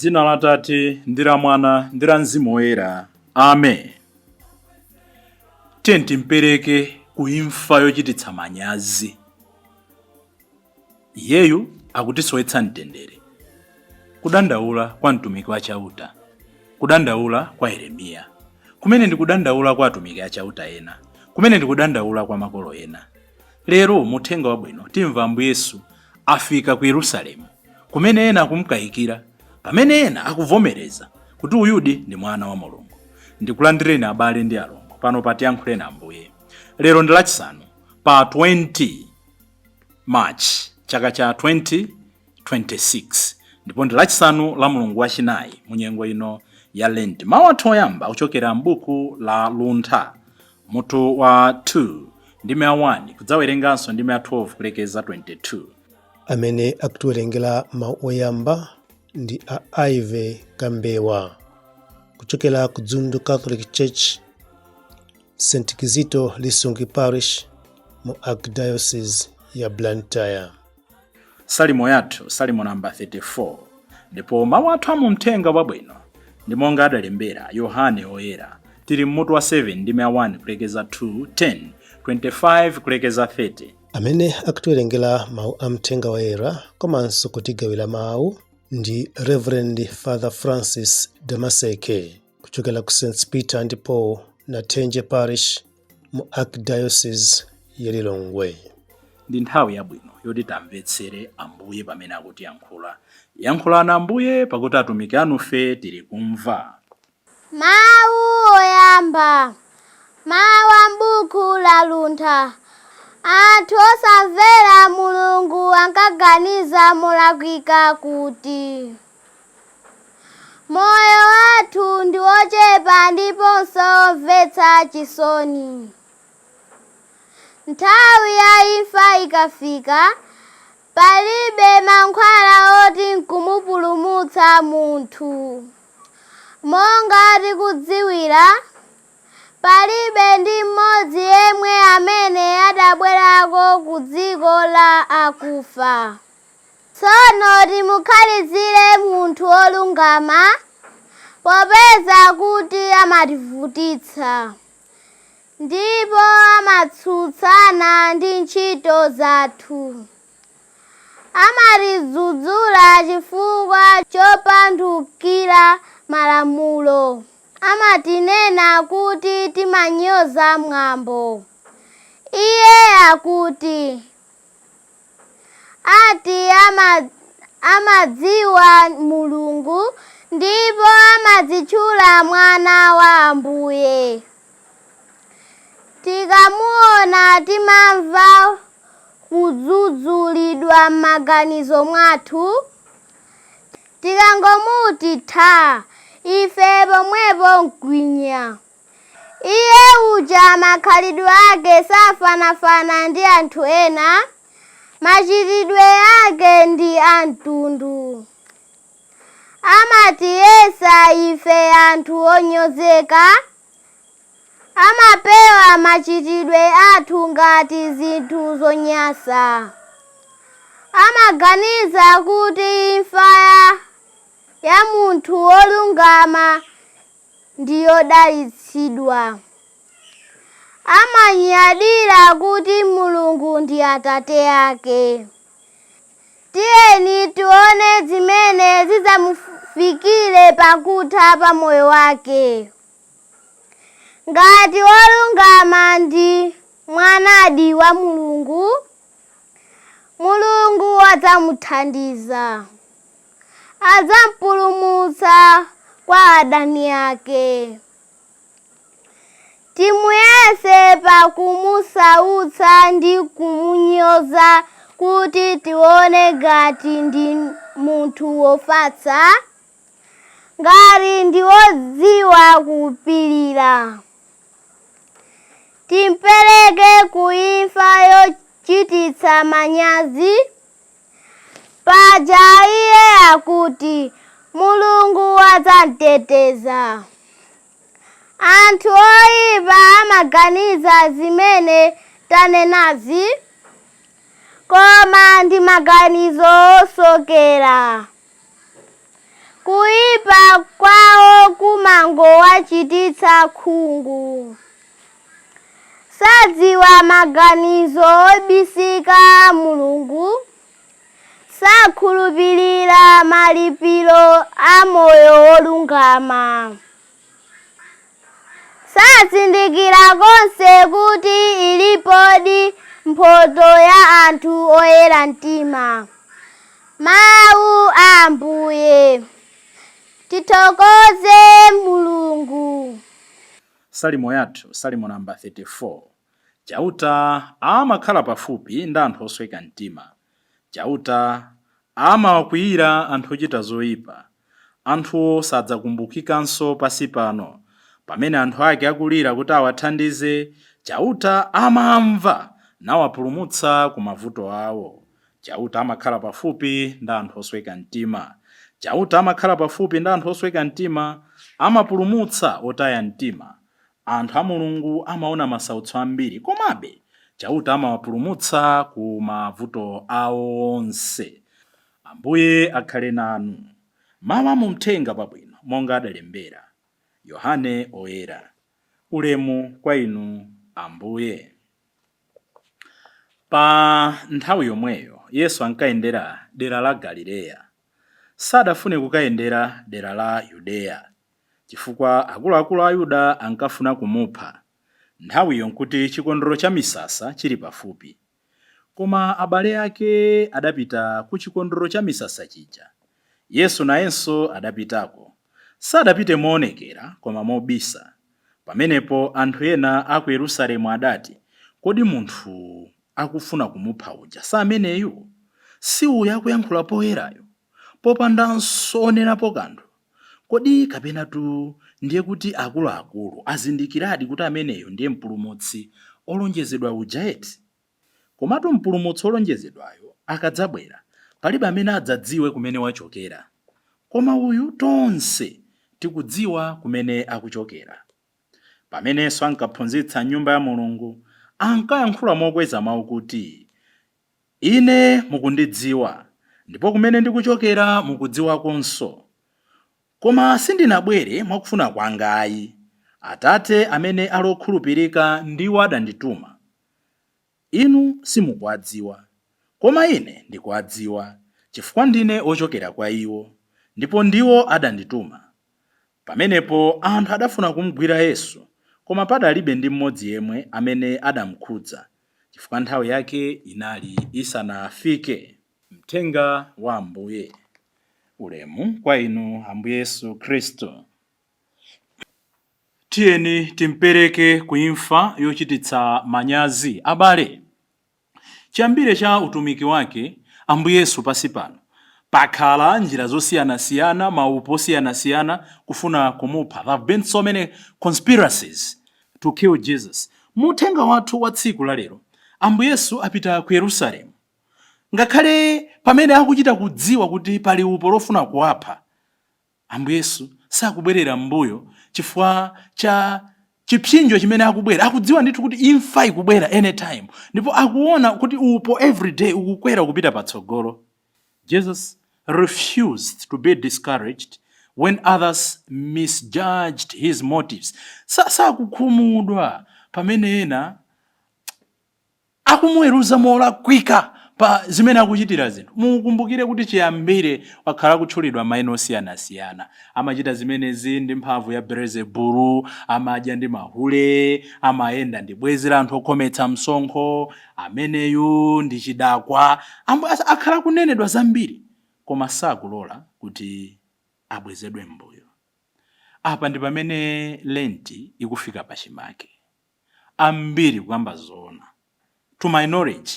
Dzina la Atate ndi la Mwana ndi la Mzimu Woyera. Amen. Tiye timpereke ku imfa yochititsa manyazi. Iyeyu akutisowetsa mtendere. Kudandaula kwa mtumiki wa Chauta, kudandaula kwa Yeremiya, kumene ndi kudandaula kwa atumiki a Chauta ena, kumene ndi kudandaula kwa makolo ena. Lero mu Uthenga Wabwino timva Ambuye Yesu afika ku Yerusalemu kumene ena akumkayikira, pamene ena akuvomereza kuti uyudi ndi mwana wa Mulungu. Ndikulandireni abale ndi alongo pano pa Tiyankhuleni Ambuye. Lero ndi Lachisanu pa 20 March chaka cha 2026 ndipo ndi Lachisanu la mulungu wachinayi mu nyengo ino ya Lent. Mawu athu oyamba akuchokera m'buku la Luntha mutu wa 2 ndime ya 1 kudzawerenganso ndime ya 12 kulekeza 22. Amene akutiwerengera mawu oyamba ndi a Ivy Kambewa kuchokera ku Dzundu Catholic Church, St Kizito Lisungi Parish mu Archdiocese ya Blantyre. Salimo yathu, Salimo namba 34. Ndipo mawu athu a mu Mthenga Wabwino ndi monga adalembera Yohane Oyera. Tili mmutu wa 7 ndime ya 1 kulekeza 2, 10, 25 kulekeza 30. Amene akutiwerengera mawu a Mthenga Woyera komanso kutigawira mawu ndi Reverend Father Francis Damaseke kuchokera ku St Peter and Paul Nathenje Parish mu Archdiocese ya Lilongwe. Ndi nthawi yabwino yoti tamvetsere Ambuye pamene akutiyankhula. Yankhulani Ambuye, pakuti atumiki anufe tili kumva. Mawu oyamba. Mawu a m'buku la Luntha. Anthu osamvera Mulungu ankaganiza molakwika kuti, Moyo wathu ndi wochepa ndiponso womvetsa chisoni. Nthawi ya imfa ikafika, palibe mankhwala oti n'kumupulumutsa munthu. Monga tikudziwira, palibe ndi mmodzi yemwe amene adabwerako ku dziko la akufa. Tsono timukhalitsire munthu wolungama, popeza kuti amativutitsa, ndipo amatsutsana ndi ntchito zathu. Amatidzudzula chifukwa chopandukira malamulo. Amatinena kuti timanyoza mwambo. Iye akuti, ati amadziwa Mulungu ndipo amadzitchula mwana wa Ambuye. Tikamuona timamva kudzudzulidwa m'maganizo mwathu. Tikangomuti thaa, ife pomwepo mkwinya. Iye uja makhalidwe ake safanafana ndi anthu ena, machitidwe ake ndi a mtundu. Amatiyesa ife anthu onyozeka, amapewa machitidwe athu ngati zinthu zonyansa. Amaganiza kuti imfa ya munthu wolungama ndi yodalitsidwa. Amanyadira kuti Mulungu ndi Atate ake. Tiyeni tione zimene zidzamufikire pakutha pa moyo wake. Ngati wolungama ndi mwanadi wa Mulungu, Mulungu adzamuthandiza. Adzampulumutsa kwa adani ake. Timuyese pakumusautsa ndi kumunyoza kuti tione ngati ndi munthu wofatsa. Ngati ndi wodziwa kupirira, timpereke ku imfa yochititsa manyazi. Paja iye akuti, Mulungu adzamteteza. Anthu oipa amaganiza zimene tanenazi, koma ndi maganizo osokera. Kwawo kumangowachititsa khungu. Sadziwa maganizo obisika a Mulungu, sakhulupirira malipiro a moyo wolungama. Sazindikira konse kuti ilipodi mphotho ya anthu oyera mtima. Mawu a Ambuye. Tithokoze Mulungu. Salimo yathu, Salimo namba 34. Chauta amakhala pafupi ndi anthu osweka mtima. Chauta amawakwiyira anthu ochita zoyipa. Anthuwo sadzakumbukikanso pansi pano. Pamene anthu ake akulira kuti awathandize, Chauta amamva nawapulumutsa ku mavuto awo. Chauta amakhala pafupi ndi anthu osweka mtima. Chauta amakhala pafupi ndi anthu osweka mtima, amapulumutsa otaya mtima. Anthu a Mulungu amaona masautso ambiri, komabe Chauta amawapulumutsa ku mavuto awo onse. Ambuye akhale nanu. Mawu a mu Mthenga Wabwino monga adalembera Yohane Oyera. Ulemu kwa inu Ambuye. Pa nthawi yomweyo Yesu ankayendera dera la Galileya. Sadafune kukayendera dera la Yudeya, chifukwa akuluakulu a Ayuda ankafuna kumupha. Nthawiyo nkuti chikondwerero cha Misasa chili pafupi. Koma abale ake adapita ku chikondwerero cha Misasa chija. Yesu nayenso adapitako. Sadapite moonekera, koma mobisa. Pamenepo anthu ena a ku Yerusalemu adati, Kodi munthu akufuna kumupha uja si ameneyu? Si uyu akuyankhula poyerayu, popandanso onenapo kanthu? Kodi kapenatu ndiye kuti akuluakulu azindikiradi kuti ameneyu ndiye Mpulumutsi wolonjezedwa uja eti? Komatu Mpulumutsi wolonjezedwayo akadzabwera, palibe amene adzadziwe kumene wachokera. Koma uyu tonse tikudziwa kumene akuchokera. Pamene Yesu ankaphunzitsa m'Nyumba ya Mulungu, ankayankhula mokweza mau kuti, Ine mukundidziwa, ndipo kumene ndikuchokera mukudziwakonso. Koma sindinabwere mwakufuna kwanga ayi. Atate amene ali okhulupirika ndiwo adandituma. Inu simukuwadziwa, koma Ine ndikuwadziwa, chifukwa ndine wochokera kwa iwo, ndipo ndiwo adandituma. Pamenepo anthu adafuna kumgwira Yesu, koma padalibe ndi mmodzi yemwe amene adamkhudza, chifukwa nthawi yake inali isanafike. Mthenga wa Ambuye. Ulemu kwa inu Ambuye Yesu Khristu. Tiyeni timpereke ku imfa yochititsa manyazi. Abale, chiyambire cha utumiki wake Ambuye Yesu pansi pano, pakhala njira zosiyanasiyana, maupo osiyanasiyana kufuna kumupha. There have been so many conspiracies to kill Jesus. Mu uthenga wathu wa tsiku la lero, Ambuye Yesu apita ku Yerusalemu. Ngakhale pamene akuchita kudziwa kuti pali upo lofuna kuwapha, Ambuye Yesu sakubwerera m'mbuyo chifukwa cha chipsinjo chimene akubwera. Akudziwa ndithu kuti imfa ikubwera anytime, ndipo akuona kuti upo everyday ukukwera kupita patsogolo. Jesus refused to be discouraged when others misjudged his motives. Sakukhumudwa pamene ena akumuweruza molakwika pa zimene akuchitira zinthu. Mukumbukire kuti chiyambire wakhala akutchulidwa mayina osiyanasiyana. Amachita zimenezi ndi mphamvu ya Belezebulu, amadya ndi mahule, amayenda ndi bwenzi la anthu okhometsa msonkho, ameneyu ndi chidakwa. Akhala akunenedwa zambiri, koma sakulola kuti abwezedwe m'mbuyo. Apa ndi pamene Lenti ikufika pachimake. Ambiri, kukamba zoona, to my knowledge,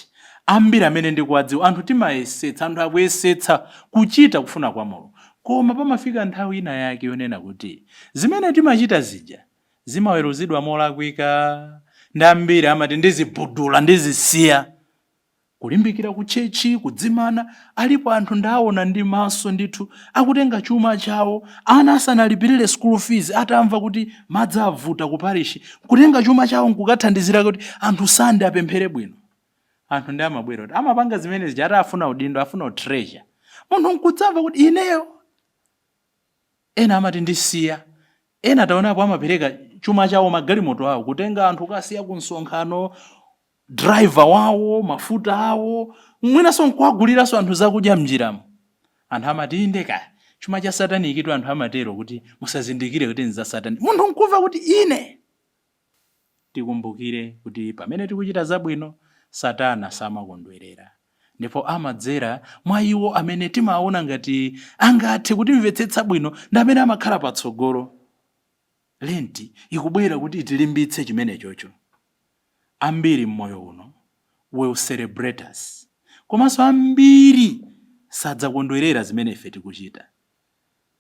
ambiri amene ndikuwadziwa, anthu timayesetsa, anthu akuyesetsa kuchita kufuna kwa Mulungu, koma pamafika nthawi ina yake yonena kuti zimene timachita zija zimaweruzidwa molakwika, ndi ambiri amati ndizibudula, ndizisiya. Kulimbikira ku church, kudzimana, alipo anthu ndaona ndi maso ndithu akutenga chuma chawo ana asanalipirire school fees, atamva kuti madzi avuta ku parish, kutenga chuma chawo nkukathandizira kuti anthu Sunday apemphere bwino. Anthu ndi amabwera kuti amapanga zimene zija ati afuna udindo, afuna treasure. Munthu nkudzamva kuti ineyo Ena amati ndisiya, ena taonapo amapereka chuma chawo, magalimoto awo, kutenga anthu kasiya ku msonkhano, driver wawo, mafuta awo, mwinanso nkuwaguliranso anthu zakudya mnjiramo. Anthu amati inde ka chuma cha satanic tu. Anthu amatero kuti musazindikire kuti nza satanic. Munthu nkumva kuti ine. Tikumbukire kuti pamene tikuchita zabwino, Satana samakondwerera, ndipo amadzera mwa iwo amene timaona ngati angathe kutimvetsetsa bwino, ndi amene amakhala patsogolo. Lenti ikubwera kuti itilimbitse chimenechocho. Ambiri mmoyo uno will celebrate us, komanso ambiri sadzakondwerera zimene ife tikuchita.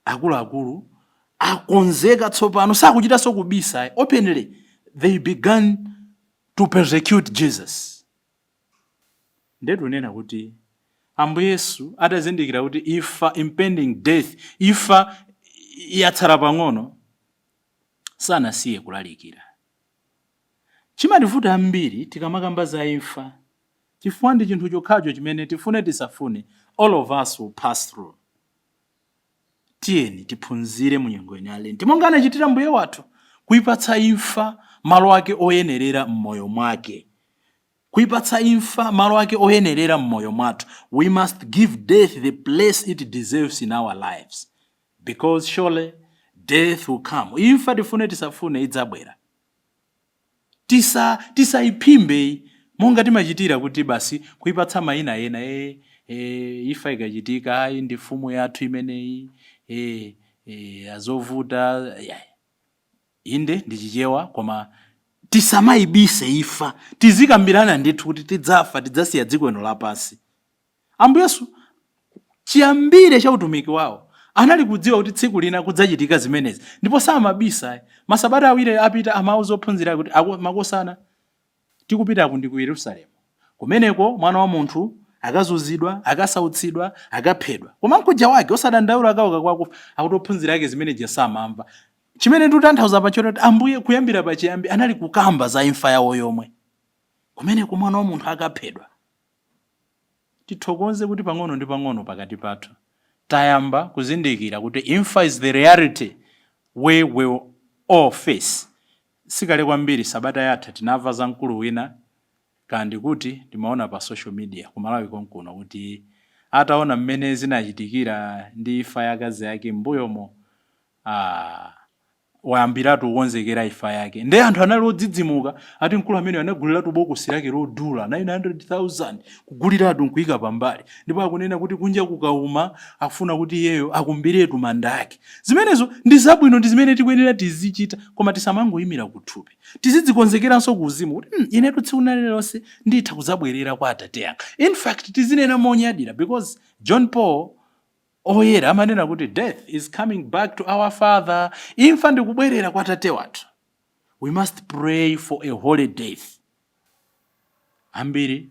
Akuluakulu akonzeka tsopano, sakuchitanso kubisa. Openly they began to persecute Jesus. Ndetunena kuti Ambuye Yesu atazindikira kuti imfa, impending death, imfa yatsala pang'ono, sanasiye kulalikira. Chimativuta ambiri tikamakamba za imfa, chifukwa ndi chinthu chokhacho chimene tifune tisafune, all of us will pass through. Tiyeni tiphunzire mu nyengo ino ya Lenti, monga anachitira Mbuye wathu, kuipatsa imfa malo ake oyenerera m'moyo mwake, kuipatsa imfa malo ake oyenerera m'moyo mwathu. We must give death the place it deserves in our lives, because surely death will come. Imfa, tifune tisafune, idzabwera. Tisayiphimbe monga timachitira kuti basi kuipatsa mayina ena. Imfa ikachitika, ayi, ndi mfumu yathu imeneyi, azovuta yeah. Inde, ndi Chichewa, koma tisamayibise imfa. Tizikambirana ndithu kuti tidzafa, tidzasiya dziko lino lapansi. Ambuye Yesu chiyambire cha utumiki wawo anali kudziwa kuti tsiku lina kudzachitika zimenezi, ndipo samabisa. Masabata 2 apita amauza ophunzira kuti, "Makosana, tikupitaku ndi ku Yerusalemu. Kumeneko Mwana wa Munthu akazunzidwa, akasautsidwa, akaphedwa, koma mkuja wake osadandaula, akauka kwa akufa." Akuti ophunzira ake zimeneja samamva. Chimene ndikutanthauza pachoti kuti Ambuye kuyambira pachiyambi anali kukamba za imfa yawo yomwe, kumeneko Mwana wa Munthu akaphedwa. Tithokoze kuti pang'ono ndi pang'ono pakati pathu tayamba kuzindikira kuti imfa is the reality we will all face. Sikale kwambiri, sabata yatha, tinamva za mkulu wina kandi kuti ndimaona pa social media kumalawi konkuno kuti ataona mmene zinachitikira ndi imfa ya akazi ake m'mbuyomo, wayambiratu kukonzekera imfa yake. Nde anthu anali odzidzimuka, ati mkulu amene anaguliratu bokosi lake lodula 900,000, kuguliratu nkuyika pambali, ndipo akunena kuti kunja kukauma akufuna kuti iyeyo akumbiretu manda ake. Zimenezo ndi zabwino, ndi zimene tikuyenera tizichita, koma tisamangoyimira kuthupi. Tizidzikonzekeranso ku uzimu kuti inetu tsiku lililonse nditha kudzabwerera kwa Atate anga. In fact, tizinena monyadira, because John Paul Oyera amanena kuti death is coming back to our Father. Imfa ndikubwerera kwa Tate wathu. We must pray for a holy death. Ambiri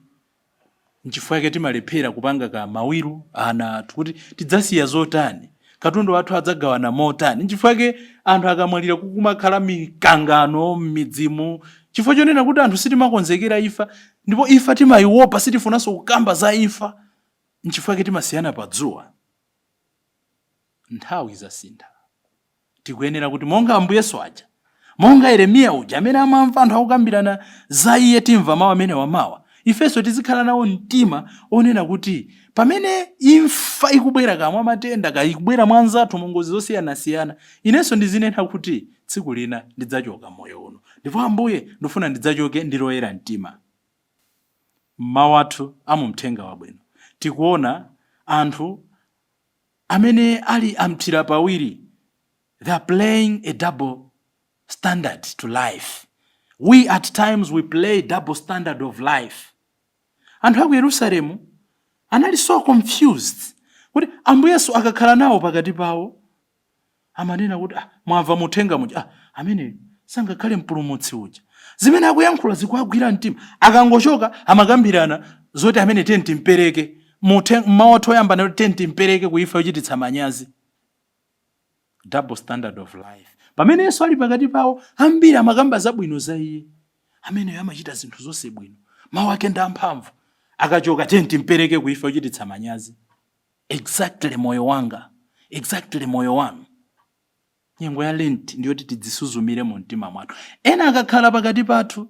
nchifukwa chake timalephera kupanga ka ma will ana athu kuti tidzasiya zotani, katundu wathu adzagawana motani. Nchifukwa chake anthu akamwalira kukumakhala mikangano m'midzimu, chifukwa chonena kuti anthu sitimakonzekera imfa, ndipo imfa timayiopa, sitifunanso kukamba za imfa. Nchifukwa chake timasiyana pa dzuwa. Nthawi zasintha. Tikuyenera kuti monga Ambuye Yesu aja, monga Yeremiya uja amene amamva anthu akukambirana za iye, timva mawu amene wamawa, ifenso tizikhala nawo mtima onena kuti pamene imfa ikubwera, kamwa matenda ka ikubwera mwa anzathu mu ngozi zosiyanasiyana, inenso ndizinena kuti tsiku lina ndidzachoka moyo uno, ndipo Ambuye, ndifuna ndidzachoke ndiloyera mtima. Mmawu athu amumthenga wabwino tikuona anthu amene ali amthira pawiri. They are playing a double standard to life. We at times, we play double standard of life. Anthu aku Yerusalemu anali so confused kuti Ambuye Yesu akakhala nawo pakati pawo amanena kuti, "Ah, mwamva muthenga muja? Ah, amene sangakhale Mpulumutsi uja? Zimene akuyankhula zikuagwira mtima." Akangochoka amakambirana zoti amene tiye timpereke. Mmawu athu oyamba nati tiye timpereke kuimfa yochititsa manyazi. Double standard of life. Pamene Yesu ali pakati pawo, ambiri amakamba zabwino za iye, ameneyo amachita zinthu zonse bwino, mawu ake ndi amphamvu. Akachoka, tiye timpereke kuimfa yochititsa manyazi. Exactly moyo wanga, exactly moyo wanu. Nyengo ya Lent ndiyoti tidzisuzumire mu mtima mwathu. Ena akakhala pakati pathu,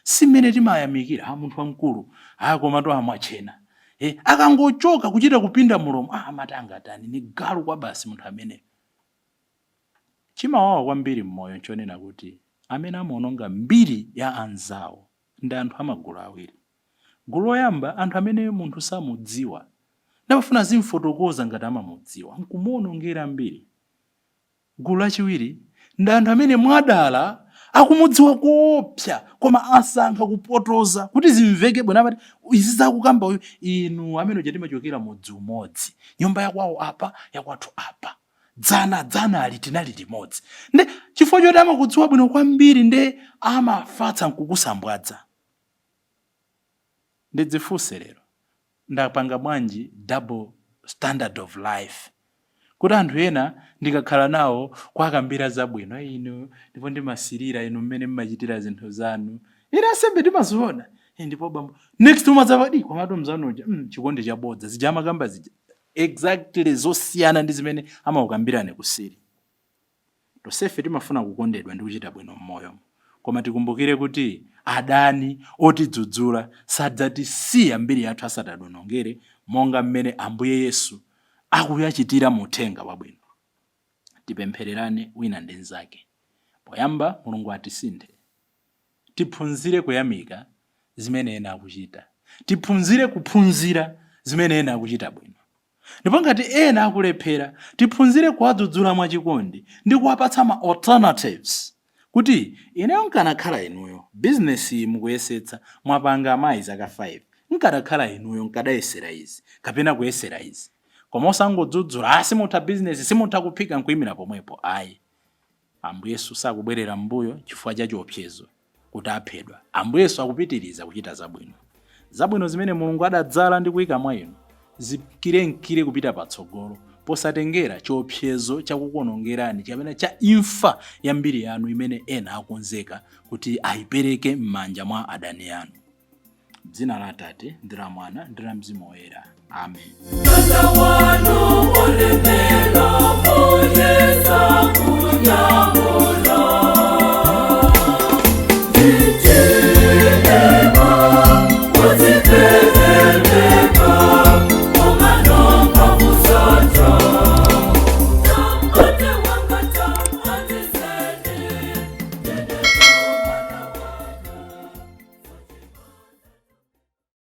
si mmene timayamikira, a munthu wamkulu, a komatu amwachena. Akangochoka kuchita kupinda mulomo, amati angatani, ni galu kwa basi munthu ameneyo. Chimawawa kwambiri mmoyo nchonena kuti amene amaononga mbiri ya anzawo ndi anthu amagulu awiri. Gulu loyamba, anthu amene munthu samudziwa ndamafuna azimfotokoza ngati amamudziwa, nkumuonongera mbiri. Gulu lachiwiri ndi anthu amene mwadala akumudziwa koopsa koma asankha kupotoza kuti zimveke bwino, amati izi zakukamba uyu, inu amene uja timachokera mudzi umodzi, nyumba yakwawo apa, yakwathu apa, dzana dzana ali tinali limodzi. Nde chifukwa choti amakudziwa bwino kwambiri, nde amafatsa nkukusambwadza. Ndidzifunse lero, ndapanga bwanji double standard of life, kuti anthu ena ndikakhala nawo kwakambira zabwino, inu ndipo ndimasirira inu mmene mmachitira zinthu zanu, ine asembe timaziona. Ndipo bambo next umadzapadi komatu mzanuja, chikondi chabodza zija amakamba zija exactly zosiyana ndi zimene amakukambirani kusiri. Tonsefe timafuna kukondedwa ndi kuchita bwino mmoyo, koma tikumbukire kuti adani otidzudzula sadzatisiya mbiri yathu asatadonongere, monga mmene Ambuye Yesu akuyachitira mu uthenga wabwino. Tipemphererane wina ndi mnzake. Poyamba, Mulungu atisinthe, tiphunzire kuyamika zimene ena akuchita, tiphunzire kuphunzira zimene ena akuchita bwino, ndipo ngati ena akulephera, tiphunzire kuwadzudzula mwachikondi ndi kuwapatsa ma alternatives, kuti ineyo nkanakhala inuyo, bizinesi mukuyesetsa, mwapanga amayi zaka 5, nkanakhala inuyo nkadayesera izi kapena kuyesera izi. Koma osangodzudzula, ah, simutha bizinesi, simutha kuphika, nkuyimira pomwepo, ayi. Ambuye Yesu sakubwerera m'mbuyo chifukwa cha chiopsezo kuti aphedwa. Ambuye Yesu akupitiriza kuchita zabwino. Zabwino zimene Mulungu adadzala ndi kuyika mwa inu zikirenkire kupita patsogolo, posatengera chiopsezo chakukuonongerani kapena cha imfa ya mbiri yanu imene ena akonzeka kuti ayipereke m'manja mwa adani anu. Dzina la Atate ndi la Mwana ndi la Mzimu Woyera, amen. Tata wanu olemera kuyeza kunyamula.